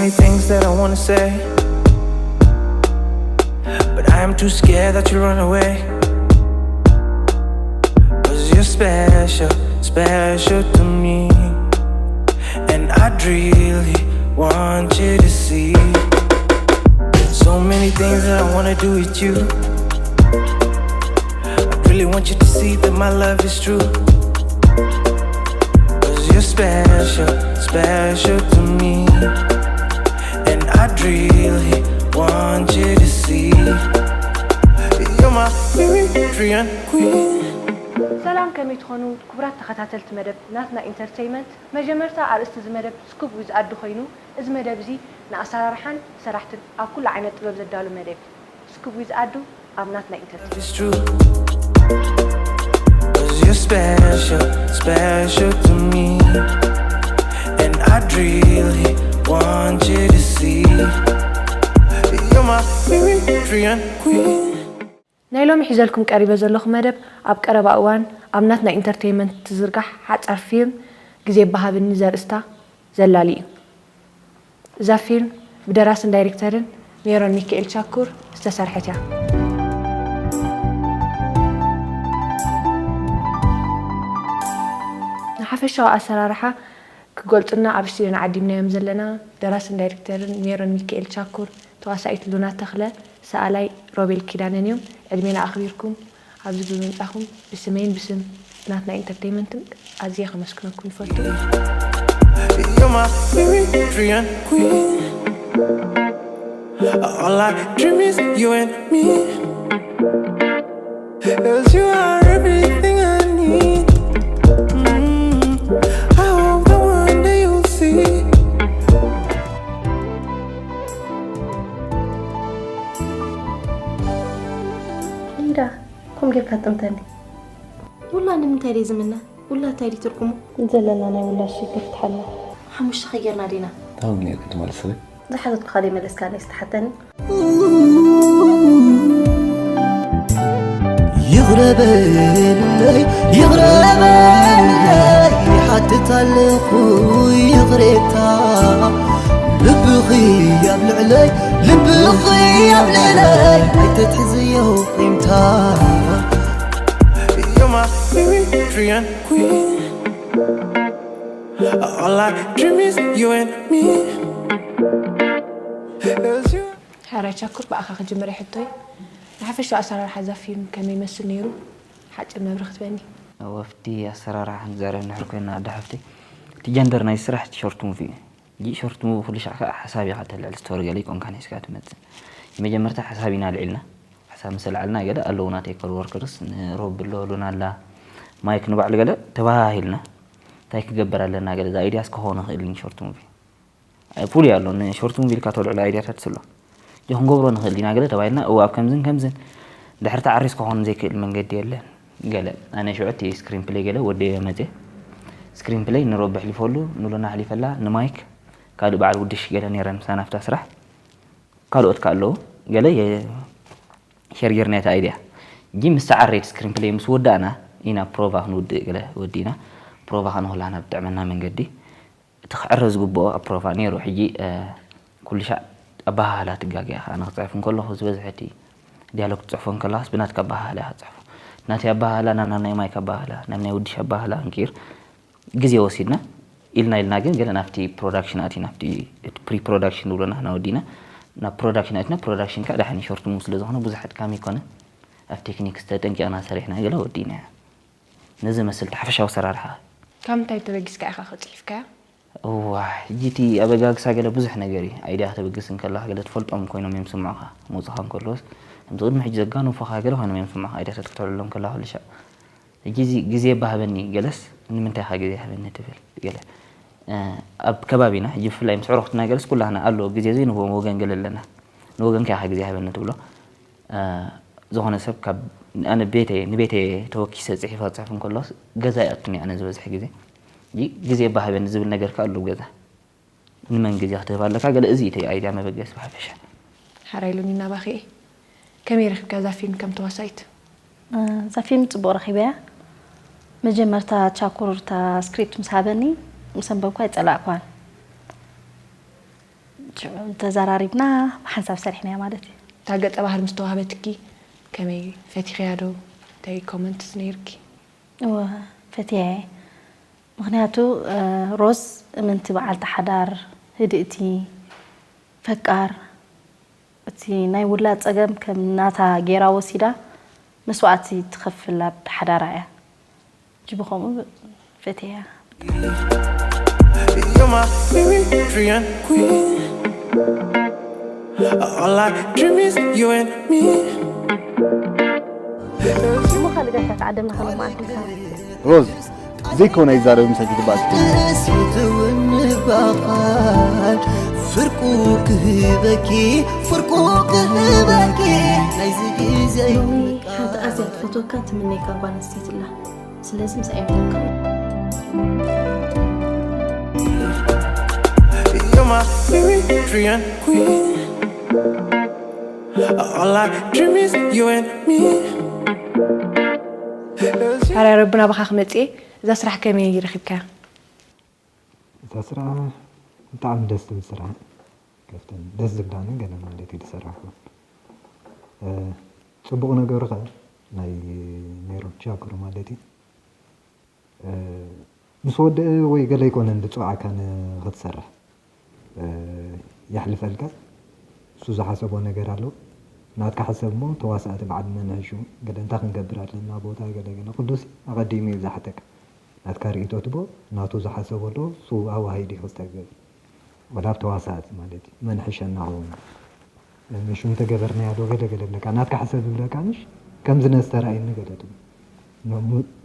Things that I wanna say, but I am too scared that you run away. Cause you're special, special to me. And I'd really want you to see. So many things that I wanna do with you. I really want you to see that my love is true. Cause you're special, special to me. And I'd really want you to see. You're my Eritrean queen. ሰላም፣ ከመይ ትኾኑ ክቡራት ተኸታተልቲ መደብ ናትና ኢንተርተይመንት? መጀመርታ ኣርእስቲ እዚ መደብ ስኩብ ዊዝ ኣዱ ኮይኑ፣ እዚ መደብ እዚ ንኣሰራርሓን ሰራሕትን ኣብ ኩሉ ዓይነት ጥበብ ዘዳሉ መደብ እዩ። ስኩብ ዊዝ ኣዱ ኣብ ናትና ኢንተርተይመንት። It's true. Cause you're special, special to me. And I'd really want you to see. You're my Eritrean queen. ናይ ሎሚ ሒዘልኩም ቀሪበ ዘለኹ መደብ ኣብ ቀረባ እዋን ኣብ ናትና ኢንተርተይመንት ትዝርጋሕ ሓጻር ፊልም ግዜ ይበሃብኒ ዘርእስታ ዘላሊ እዩ። እዛ ፊልም ብደራስን ዳይሬክተርን ሜሮን ሚካኤል ቻኩር ዝተሰርሐት እያ። ንሓፈሻዊ ኣሰራርሓ ክገልጹልና ኣብ ስቱድዮና ዓዲምናዮም ዘለና ደራስን ዳይሬክተርን ሜሮን ሚካኤል ቻኩር፣ ተዋሳኢት ሉና ተኽለ፣ ሰኣላይ ሮቤል ኪዳነን እዮም። ዕድሜና ኣኽቢርኩም ኣብዚ ብምምጻኹም ብስመይን ብስም ናትና ኢንተርተይመንትን ኣዝየ ከመስግነኩም ይፈቱ። You're my Eritrean queen. All I dream is you and me. Cause you are everything I need. Mm, I hope that one day you'll see. ሊዳ፣ ከምኡ ጌርካ ትጥምተኒ። ውላ ንምንታይ ድየ ዝምነ? ውላ እንታይ ድዩ ትርጉሙ? ዘለና ናይ ውላ ሽግር ፍትሓልና። ሓሙሽተ ከይጌርና ዲና? ታው ኔርኪ ትመልስለይ? ዝሓተትኩኻ ደይ መለስካለይ ዝተሓተኒ? ይቕረ በልለይ፣ ይቕረ በልለይ፣ ይሓትት ኣለኹ ይቕሬታ። ልብኺ ኣብ ልዕለይ፣ ልብኺ ኣብ ልዕለይ፣ ኣይትትሕዝዮ ቂምታ። You're my Eritrean queen. All I dream is you and me. Cause you ሕራይ ቻኩር፣ ብኣኻ ክጅምር ሕቶይ። ንሓፈሻዊ ኣሰራርሓ እዛ ፊልም ከመይ ይመስል ነይሩ? ሓጺር መብርሂ ክትበኒ። ወፍዲ ኣሰራርሓ ክንዛረብ ንሕር ኮይና ኣደ ሓፍተይ፣ እቲ ጀንደር ናይ ስራሕ እቲ ሾርት ሙቪ እዩ። ጂ ሾርት ሙቪ ኩሉ ሻዕ ከዓ ሓሳብ ኢኻ ተልዕል፣ ስቶሪ ገለ ይኮንካን ሒዝካ ትመጽእ። መጀመርታ ሓሳብ ኢና ኣልዒልና። ሓሳብ ምስ ኣልዓልና ገለ ኣለዉ ናተይ ኮል ወርከርስ፣ ንሮብ ኣሎ፣ ሉና ኣላ፣ ማይክ ንባዕሉ ገለ ተባሃሂልና። እንታይ ክገብር ኣለና ገለ፣ እዛ ኣይድያስ ክኸውን ይኽእል እዩ ንሾርት ሙቪ። ፍሉይ ኣሎ፣ ንሾርት ሙቪ ኢልካ ተልዕሎ ኣይድያታት ስሎ። ጆ ክንገብሮ ንኽእል ዲና ገለ ተባሂልና፣ እዎ ኣብ ከምዝን ከምዝን። ድሕሪ ተዓሪስ ክኾን ዘይክእል መንገዲ የለን። ገለ፣ ኣነ ሽዑ እቲ ስክሪን ፕሌይ ገለ ወደዮ መጽየ። ስክሪን ፕሌይ ንሮቢ ኣሕሊፈሉ፣ ንሉና ኣሕሊፈላ፣ ንማይክ፣ ካልእ በዓል ውድሽ ገለ ነይረን ምሳና ኣብታ ስራሕ። ካልኦት ከ ኣለዉ። ገለ የ-፣ ሸር ጌርና እቲ ኣይድያ። ጂ ምስ ሰዓረይት ስክሪን ፕሌይ ምስ ወዳእና ኢና ፕሮቫ ክንውድእ ገለ ወዲእና። ፕሮቫ ከነኹላና ብጥዕመና መንገዲ። እቲ ክዕረ ዝግብኦ ኣብ ፕሮቫ ነይሩ። ሕጂ፣ እ፣ ኩሉ ሻዕ ኣበሃህላ ትጋገ ኢኻ። ኣነ ክጽሕፍ እንከለኹ ዝበዝሐ እቲ ዲያሎግ ትጽሕፎ እንከለኻስ ብናትካ ኣበሃህላ ኢኻ ትጽሕፎ። ናተይ ኣበሃህላ ናብ፣ ናብ ናይ ማይክ ኣበሃህላ፣ ናብ ናይ ውድሽ ኣበሃህላ ክንቅይር ግዜ ወሲድና። ኢልና ኢልና ግን ገለ ናብቲ ፕሮዳክሽን ኣቲና፣ ናብቲ እቲ ፕሪ ፕሮዳክሽን ንብሎ ንሕና ወዲና። ናብ ፕሮዳክሽን ኣቲና፣ ፕሮዳክሽን ከዓ ደሓን ሾርት ሙቪ ስለ ዝኾነ ብዙሕ ኣድካሚ ኣይኮነን። ኣብ ቴክኒክ ዝተጠንቂቕና ሰሪሕና ገለ ወዲናዮ። ነዚ መስል እቲ ሓፈሻዊ ኣሰራርሓ። ካብ ምንታይ ተበጊስካ ኢኻ ከ ጽሒፍካዮ? እዋ፣ ሕጂ እቲ ኣበጋግሳ ገለ ብዙሕ ነገር እዩ። ኣይድያ ከተበግስ እንከለኻ ገለ ትፈልጦም ኮይኖም እዮም ዝስምዑኻ። መውጽኻ እንከለዎስ፣ ከምዚ ቅድሚ ሕጂ ዘጋነፉኻ ገለ ኮይኖም እዮም ዝስምዑኻ። ኣይድያታት ክተልዕሎም ከለኻ ኩሉ ሻዕ። ሕጂ እዚ ግዜ ይባህበኒ ገለስ፣ ንምንታይ ኢኻ ግዜ ይሃበኒ ትብል ገለ። እ፣ ኣብ ከባቢና ሕጂ ብፍላይ ምስ ኣዕሩኽትና ገለስ ኩላህና ኣሎ ግዜ ዘይንህቦም ወገን ገለ ኣለና። ንወገንካ ኢኻ ግዜ ሃበኒ ትብሎ። እ፣ ዝኾነ ሰብ ካብ ኣነ ቤተይ፣ ንቤተይ ተወኪሰ ጽሒፈ ክጽሕፍ እንከሎስ ገዛ ይኣቱኒ ኣነ ዝበዝሕ ግዜ። ጂ-፣ ግዜ ይባህበኒ ዝብል ነገር ከ ኣሎ ኣብ ገዛ። ንመን ግዜ ክትህብ ኣለካ? ገለ እዚ እዩ እቲ ኣይድያ መበገሲ ብሓፈሻ። ሓራይ ሉኒ ናባኺ እየ። ከመይ ረኺብካ እዛ ፊልም ከም ተዋሳኢት? እዛ ፊልም ጽቡቕ ረኺበያ። መጀመርታ ቻኩር እታ ስክሪፕት ምስ ሃበኒ፣ ምስ ኣንበብኳ ኣይጸላእኳን። ተዘራሪብና ብሓንሳብ ሰሪሕናያ ማለት እዩ። እታ ገጸ ባህሪ ምስ ተዋህበትኪ ከመይ ፈቲኽያ ዶ? እንታይ ኮመንትስ ነይርኪ? እወ ፈትየ። ምኽንያቱ ሮዝ እምንቲ በዓልቲ ሓዳር፣ ህድእቲ፣ ፈቃር፣ እቲ ናይ ውላድ ጸገም ከም ናታ ገይራ ወሲዳ መስዋእቲ ትኸፍል ኣብ ሓዳራ እያ። ሕጂ ብኸምኡ ፈትየያ። You're my Eritrean queen. All I dream is you and me. እሞ ካልእ ገርካ ተዓደምና ከሎ መዓልቲ ምሳና ሮዝ ዘይኮነ ይዛረብ ምሳይ ትግባእ ደስ ይትውን ምባል ፍርቁ ክህበኪ ፍርቁ ክህበኪ ናይዚ ግዜ ሓንቲ ኣዝያ ትፈትወካ ትምነየካ ጓል ኣንስተይቲ ኣላ። ስለዚ ምስኣ እየ ምተክእ። You're my Eritrean queen. All I dream is you and me. ሓራይ ረብና ብኻ ክመፅእ እዛ ስራሕ ከመይ ረኺብካያ? እዛ ስራሕ ብጣዕሚ ደስ ትብል ስራሕ ካብተን ደስ ዝብላኒ ገለ ማለት እዩ ዝሰራሕኩ። ፅቡቕ ነገሩ ኸ ናይ ሜሮን ቻኩር ማለት እዩ ምስ ወደአ ወይ ገለ ኣይኮነን ዝፅውዓካ ንኽትሰርሕ የሕልፈልካ። እሱ ዝሓሰቦ ነገር ኣሎ። ናትካ ሓሰብ እሞ ተዋሳእቲ በዓል መን ሕሹ ገለ እንታይ ክንገብር ኣለና ቦታ ገለ ገለ ኩሉሲ ኣቐዲሙ እዩ ዝሓተካ። ናትካ ርእቶ ትቦ ናቱ ዝሓሰቦ ኣሎ እሱ ኣዋሂዱ እዩ ክስተግብር። ወላ ኣብ ተዋሳእቲ ማለት እዩ መን ሕሸና ኸውን ምሽ እንተገበርናዮ ዶ ገለ ገለ ብለካ ናትካ ሕሰብ ዝብለካ ምሽ ከምዚ ነስተራእየኒ ገለ ትብል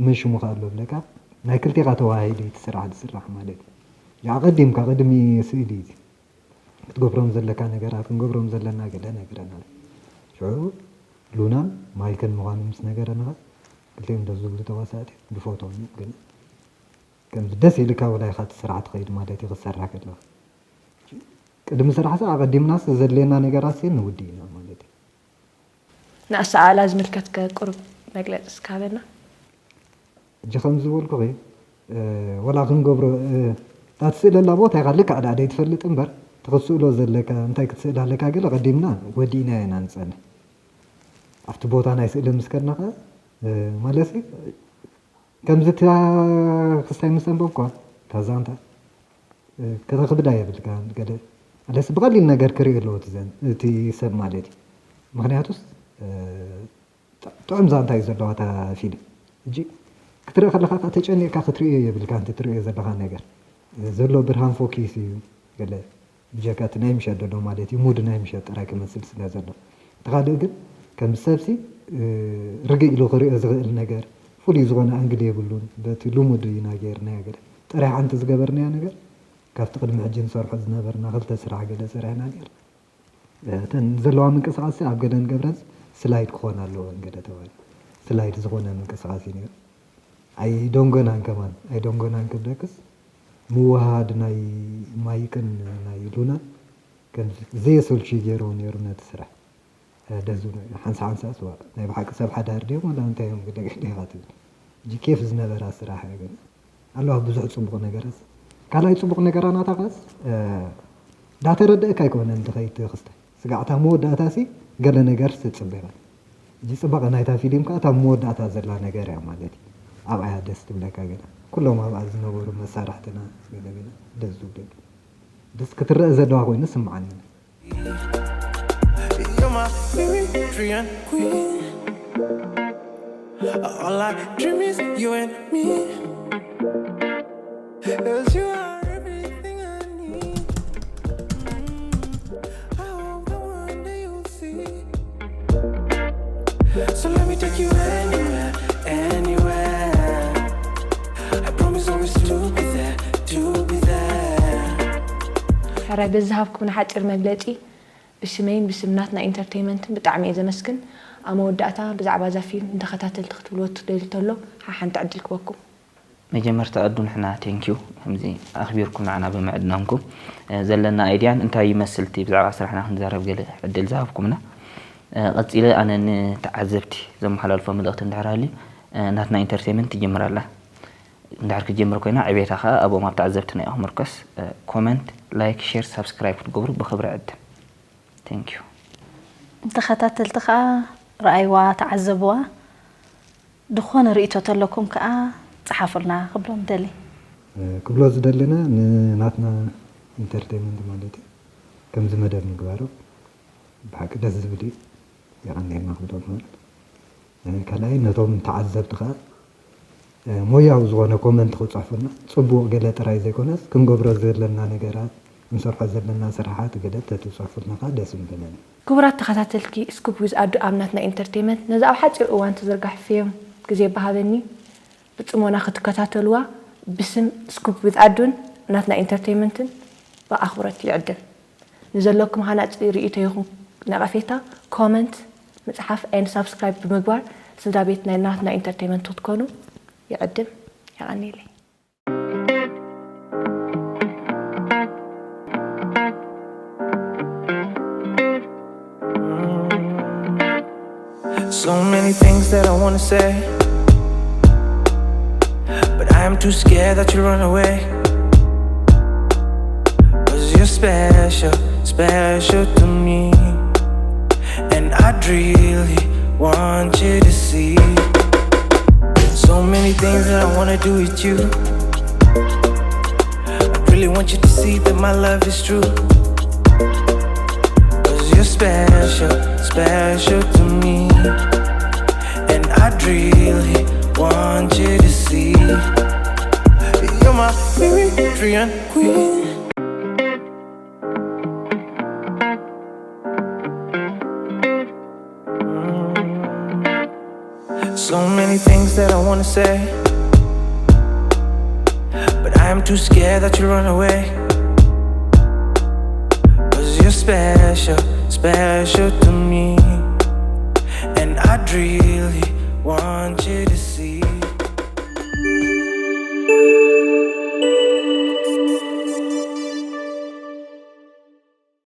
ምሽ ምኻ ኣሎ ብለካ ናይ ክልቴኻ ተዋሂዱ እቲ ስራሕ ዝስራሕ ማለት እዩ ኣቐዲምካ ቅድሚ ስእሊ እዩ ክትገብሮም ዘለካ ነገራት ክንገብሮም ዘለና ገለ ነገረና ሽዑ ሉናን ማይክን ምዃኑ ምስ ነገረና ክልቲኦም ደስ ዝብሉ ተዋሳእቲ ንፈትዎም ግን ከምዚ ደስ ኢልካ ወላ ኢኻ እቲ ስራሕ ትኸይድ ማለት እዩ ክትሰርሕ ከለኻ ቅድሚ ስራሕ ሳ ኣቐዲምናስ ዘድልየና ነገራት ሲ ንውዲ ኢና ማለት እዩ ንኣሰኣእላ ዝምልከት ከ ቁሩብ መግለፂ እስካበና እጂ ከም ዝበልኩኺ ወላ ክንገብሮ እታ ትስእለላ ቦታ ኢኻ ልክዕ ዳ ደይትፈልጥ እምበር እቲ ክትስእሎ ዘለካ እንታይ ክትስእል ኣለካ ገለ ቀዲምና ወዲእና ኢና ንፀንሕ ኣብቲ ቦታ ናይ ስእሊ ምስ ከድና ከ ማለት ከምዚ እታ ክስታይ ምስ ኣንበብኳ እታ ዛንታ ከተኽብዳ የብልካን ገለ ኣለስ ብቐሊል ነገር ክሪኦ ኣለዎ እቲ ሰብ ማለት እዩ ምኽንያቱስ ጥዑም ዛንታ እዩ ዘለዋ እታ ፊልም ሕጂ ክትርኢ ከለኻ ከዓ ተጨኒቕካ ክትርእዮ የብልካ እቲ ትርእዮ ዘለኻ ነገር ዘሎ ብርሃን ፎኪስ እዩ ገለ ብጀካ እቲ ናይ ምሸት ዘሎ ማለት እዩ ሙድ ናይ ምሸት ጥራይ ክመስል ስለ ዘሎ እቲ ካልእ ግን ከም ሰብሲ ርግእ ኢሉ ክርእዮ ዝኽእል ነገር ፍሉይ ዝኾነ ኣንግል የብሉን በቲ ልሙድ ኢና ገይርናዮ ገለ ጥራይ ሓንቲ ዝገበርናዮ ነገር ካብቲ ቅድሚ ሕጂ ንሰርሖ ዝነበርና ክልተ ስራሕ ገለ ሰሪሕና ነርና እተን ዘለዋ ምንቅስቃስ ኣብ ገለ ንገብረን ስላይድ ክኾና ኣለወን ገለ ተባሂሉ ስላይድ ዝኾነ ምንቅስቃስ እዩ ነይሩ ኣይደንጎናን ከማን ኣይደንጎናን ክብለክስ ምውሃድ ናይ ማይክን ናይ ሉናን ከም ዘየሰልቹ ገይርዎ ነይሩ ነቲ ስራሕ ደስ ዝብሉ ሓንሳ ሓንሳ ስዋ ናይ ብሓቂ ሰብ ሓዳር ድዮም ወላ እንታይ እዮም ገለ ገለ ኢኻ ትብል ሕጂ ኬፍ ዝነበራ ስራሕ እያ ግን ኣለዋ ብዙሕ ፅቡቕ ነገራት ካልኣይ ፅቡቕ ነገራ ናታ ኸስ ዳተረደእካ ኣይኮነን ድኸይት ክስታይ ስጋዕ እታ መወዳእታ ሲ ገለ ነገር ትፅበ ኢኻ ሕጂ ፅባቐ ናይታ ፊልም ከዓ እታ መወዳእታ ዘላ ነገር እያ ማለት እዩ ኣብኣያ ደስ ትብለካ ገለ ኩሎም ኣብኣ ዝነበሩ መሳርሕትና ገለ ገለ ደስ ዝብለኒ ደስ ክትረአ ዘለዋ ኮይኑ ስምዓኒ You're my Eritrean queen. All I dream is you and me. Cause you are everything I need. Mm, I hope that one day you'll see. So let me take you anywhere, anywhere. I promise always to be there, to be there. ሕራይ በዚ ዝሃብኩምና ሓፂር መግለፂ ብስመይን ብስም ናትና ኢንተርተይመንትን ብጣዕሚ እየ ዘመስግን። ኣብ መወዳእታ ብዛዕባ እዛ ፊልም ንተኸታተልቲ ክትብልዎ ትደልዩ ተሎ ሓሓንቲ ዕድል ክበኩም። መጀመርታ ኣዱ ንሕና ቴንኪዩ ከምዚ ኣኽቢርኩም ንዓና ብምዕድናምኩም ዘለና ኣይድያን እንታይ ይመስል እቲ ብዛዕባ ስራሕና ክንዛረብ ገለ ዕድል ዝሃብኩምና ቀፂለ ኣነ ንተዓዘብቲ ዘመሓላልፎ መልእኽቲ እንድሕር ሃልዩ ናትና ኢንተርቴይመንት ትጅምር ኣላ እንድሕር ክትጅምር ኮይና ዕቤታ ከኣ ኣብኦም ኣብ ተዓዘብትና እዩ ክምርኮስ። ኮመንት፣ ላይክ፣ ሼር፣ ሳብስክራይብ ክትገብሩ ብኽብሪ ዕድም። Thank you። ተኸታተልቲ ከኣ ረኣይዋ፣ ተዓዘብዋ። ዝኾነ ርእይቶ ተለኩም ከኣ ጸሓፉልና ክብሎም ደሊ። ክብሎ ዝደለና ንናትና ኢንተርቴይመንት ማለት እዩ ከምዚ መደብ ምግባሩ ብሓቂ ደስ ዝብል እዩ። የቐንየልና ክብሎ ንኽእል። ካልኣይ ነቶም ተዓዘብቲ ከኣ ሞያዊ ዝኾነ ኮመንት ክፅሕፉልና፣ ፅቡቕ ገለ ጥራይ ዘይኮነስ ክንገብሮ ዘለና ነገራት፣ ክንሰርሖ ዘለና ስራሓት ገለ ተትፅሕፉልና ከኣ ደስ ምበለኒ። ክቡራት ተኸታተልቲ ስኩፕ ዊዝ ኣዱ ኣብ ናትና ኢንተርቴይመንት ነዚ ኣብ ሓፂር እዋን ተዘርጋሕፍዮም ግዜ ብሃበኒ ብፅሞና ክትከታተልዋ ብስም ስኩፕ ዊዝ ኣዱን ናትና ኢንተርቴይመንትን ብኣኽብሮት ይዕድም። ንዘለኩም ሃናፂ ርእይቶ ይኹን ነቐፌታ ኮመንት ምፅሓፍ and ሳብስክራይብ ብምግባር ስድራ ቤት ናይ ናትና ኢንተርቴይመንት ክትኮኑ ይዕድም። የቐንየለይ። So many things that I wanna say, but I am too scared that you run away. Cause you're special, special to me. And I'd really want you to see. So many things that I wanna do with you. I really want you to see that my love is true. Cause you're special, special to me. And I'd really want you to see. You're my Adrian queen. So many things that I wanna say, but I am too scared that you run away. Cause you're special, special to me. And I'd really want you to see.